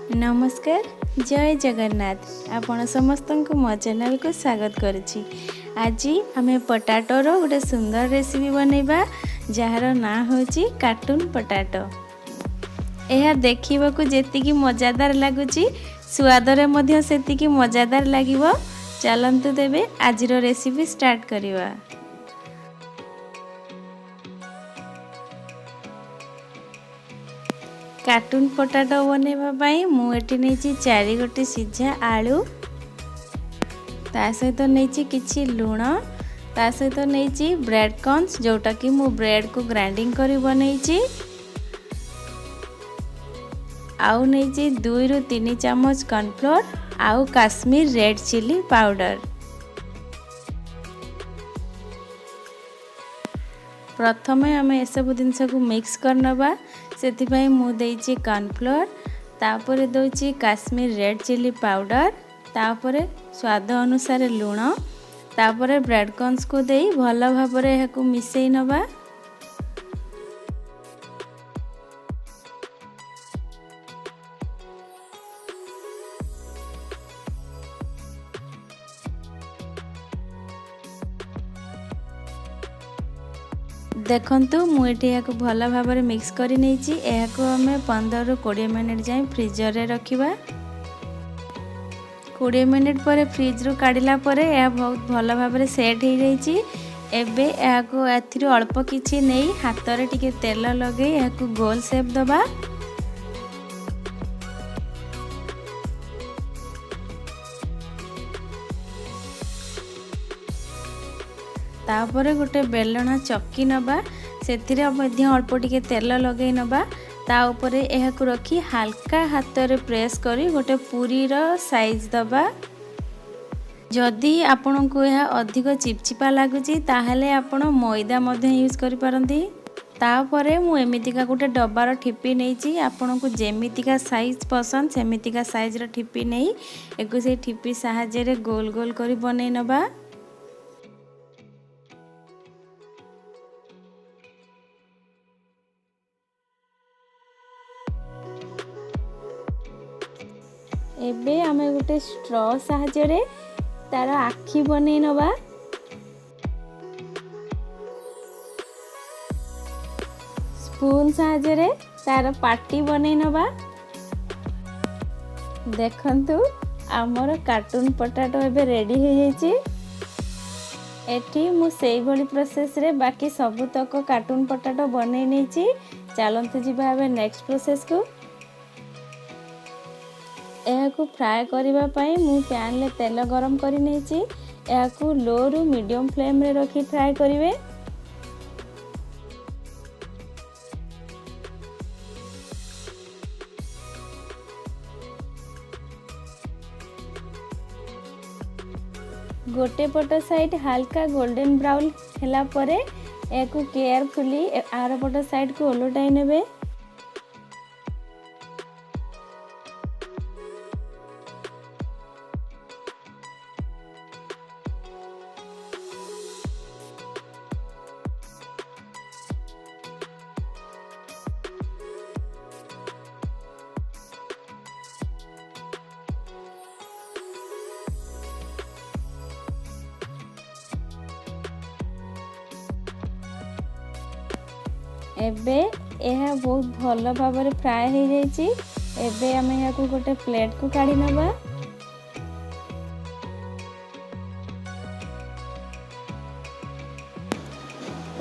ନମସ୍କାର, ଜୟ ଜଗନ୍ନାଥ। ଆପଣ ସମସ୍ତଙ୍କୁ ମୋ ଚ୍ୟାନେଲକୁ ସ୍ୱାଗତ କରୁଛି। ଆଜି ଆମେ ପଟାଟୋର ଗୋଟେ ସୁନ୍ଦର ରେସିପି ବନେଇବା, ଯାହାର ନାଁ ହେଉଛି କାର୍ଟୁନ୍ ପଟାଟୋ। ଏହା ଦେଖିବାକୁ ଯେତିକି ମଜାଦାର ଲାଗୁଛି, ସ୍ୱାଦରେ ମଧ୍ୟ ସେତିକି ମଜାଦାର ଲାଗିବ। ଚାଲନ୍ତୁ ତେବେ ଆଜିର ରେସିପି ଷ୍ଟାର୍ଟ କରିବା। କାର୍ଟୁନ୍ ପଟାଟୋ ବନେଇବା ପାଇଁ ମୁଁ ଏଠି ନେଇଛି 4 ଗୋଟି ସିଝା ଆଳୁ, ତା ସହିତ ନେଇଛି କିଛି ଲୁଣ, ତା ସହିତ ନେଇଛି ବ୍ରେଡ଼ କର୍ନସ୍, ଯେଉଁଟାକି ମୁଁ ବ୍ରେଡ଼କୁ ଗ୍ରାଇଣ୍ଡିଙ୍ଗ କରି ବନେଇଛି, ଆଉ ନେଇଛି 2ରୁ 3 ଚାମଚ କର୍ଣ୍ଣଫ୍ଲୋର୍ ଆଉ କାଶ୍ମୀର ରେଡ଼୍ ଚିଲି ପାଉଡ଼ର। ପ୍ରଥମେ ଆମେ ଏସବୁ ଜିନିଷକୁ ମିକ୍ସ କରିନେବା। ସେଥିପାଇଁ ମୁଁ ଦେଇଛି କର୍ଣ୍ଣଫ୍ଲୋର୍, ତାପରେ ଦେଉଛି କାଶ୍ମୀର ରେଡ଼୍ ଚିଲି ପାଉଡ଼ର, ତାପରେ ସ୍ୱାଦ ଅନୁସାରେ ଲୁଣ, ତାପରେ ବ୍ରେଡ଼ କର୍ନସକୁ ଦେଇ ଭଲ ଭାବରେ ଏହାକୁ ମିଶାଇ ନେବା। ଦେଖନ୍ତୁ, ମୁଁ ଏଠି ଏହାକୁ ଭଲ ଭାବରେ ମିକ୍ସ କରି ନେଇଛି। ଏହାକୁ ଆମେ 15ରୁ 20 ମିନିଟ୍ ଯାଏଁ ଫ୍ରିଜରରେ ରଖିବା। 20 ମିନିଟ୍ ପରେ ଫ୍ରିଜରୁ କାଢ଼ିଲା ପରେ ଏହା ବହୁତ ଭଲ ଭାବରେ ସେଟ୍ ହେଇଯାଇଛି। ଏବେ ଏହାକୁ ଏଥିରୁ ଅଳ୍ପ କିଛି ନେଇ ହାତରେ ଟିକେ ତେଲ ଲଗାଇ ଏହାକୁ ଗୋଲ ସେପ୍ ଦେବା। ତାପରେ ଗୋଟେ ବେଲଣା ଚକି ନେବା, ସେଥିରେ ମଧ୍ୟ ଅଳ୍ପ ଟିକେ ତେଲ ଲଗାଇ ନେବା। ତା ଉପରେ ଏହାକୁ ରଖି ହାଲକା ହାତରେ ପ୍ରେସ୍ କରି ଗୋଟେ ପୁରୀର ସାଇଜ୍ ଦେବା। ଯଦି ଆପଣଙ୍କୁ ଏହା ଅଧିକ ଚିପଚିପା ଲାଗୁଛି, ତାହେଲେ ଆପଣ ମଇଦା ମଧ୍ୟ ୟୁଜ୍ କରିପାରନ୍ତି। ତାପରେ ମୁଁ ଏମିତିକା ଗୋଟେ ଡବାର ଠିପି ନେଇଛି। ଆପଣଙ୍କୁ ଯେମିତିକା ସାଇଜ୍ ପସନ୍ଦ, ସେମିତିକା ସାଇଜ୍ର ଠିପି ନେଇ ଏକୁ ସେଇ ଠିପି ସାହାଯ୍ୟରେ ଗୋଲ ଗୋଲ କରି ବନେଇ ନେବା। ଏବେ ଆମେ ଗୋଟେ ଷ୍ଟ୍ର ସାହାଯ୍ୟରେ ତାର ଆଖି ବନେଇ ନେବା। ସ୍ପୁନ୍ ସାହାଯ୍ୟରେ ତାର ପାଟି ବନେଇ ନେବା। ଦେଖନ୍ତୁ, ଆମର କାର୍ଟୁନ୍ ପଟାଟୋ ଏବେ ରେଡ଼ି ହେଇଯାଇଛି। ଏଠି ମୁଁ ସେଇଭଳି ପ୍ରୋସେସ୍ରେ ବାକି ସବୁତକ କାର୍ଟୁନ୍ ପଟାଟୋ ବନେଇ ନେଇଛି। ଚାଲନ୍ତୁ ଯିବା ଏବେ ନେକ୍ସଟ ପ୍ରୋସେସ୍କୁ। ଏହାକୁ ଫ୍ରାଏ କରିବା ପାଇଁ ମୁଁ ପ୍ୟାନ୍ରେ ତେଲ ଗରମ କରି ନେଇଛି। ଏହାକୁ ଲୋରୁ ମିଡ଼ିୟମ୍ ଫ୍ଲେମ୍ରେ ରଖି ଫ୍ରାଏ କରିବେ। ଗୋଟେ ପଟ ସାଇଡ଼୍ ହାଲକା ଗୋଲ୍ଡେନ୍ ବ୍ରାଉନ୍ ହେଲା ପରେ ଏହାକୁ କେୟାରଫୁଲି ଆର ପଟ ସାଇଡ଼୍କୁ ଓଲଟାଇ ନେବେ। ଏବେ ଏହା ବହୁତ ଭଲ ଭାବରେ ଫ୍ରାଏ ହେଇଯାଇଛି। ଏବେ ଆମେ ଏହାକୁ ଗୋଟେ ପ୍ଲେଟ୍କୁ କାଢ଼ି ନେବା।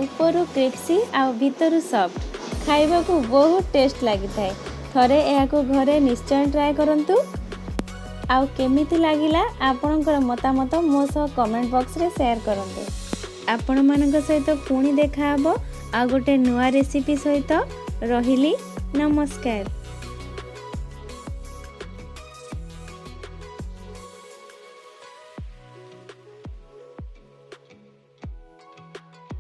ଉପରୁ କ୍ରିପ୍ସି ଆଉ ଭିତରୁ ସଫ୍ଟ, ଖାଇବାକୁ ବହୁତ ଟେଷ୍ଟ ଲାଗିଥାଏ। ଥରେ ଏହାକୁ ଘରେ ନିଶ୍ଚୟ ଟ୍ରାଏ କରନ୍ତୁ ଆଉ କେମିତି ଲାଗିଲା ଆପଣଙ୍କର ମତାମତ ମୋ ସହ କମେଣ୍ଟ ବକ୍ସରେ ସେୟାର କରନ୍ତୁ। ଆପଣମାନଙ୍କ ସହିତ ପୁଣି ଦେଖାହେବ ଆଉ ଗୋଟେ ନୂଆ ରେସିପି ସହିତ। ରହିଲି, ନମସ୍କାର।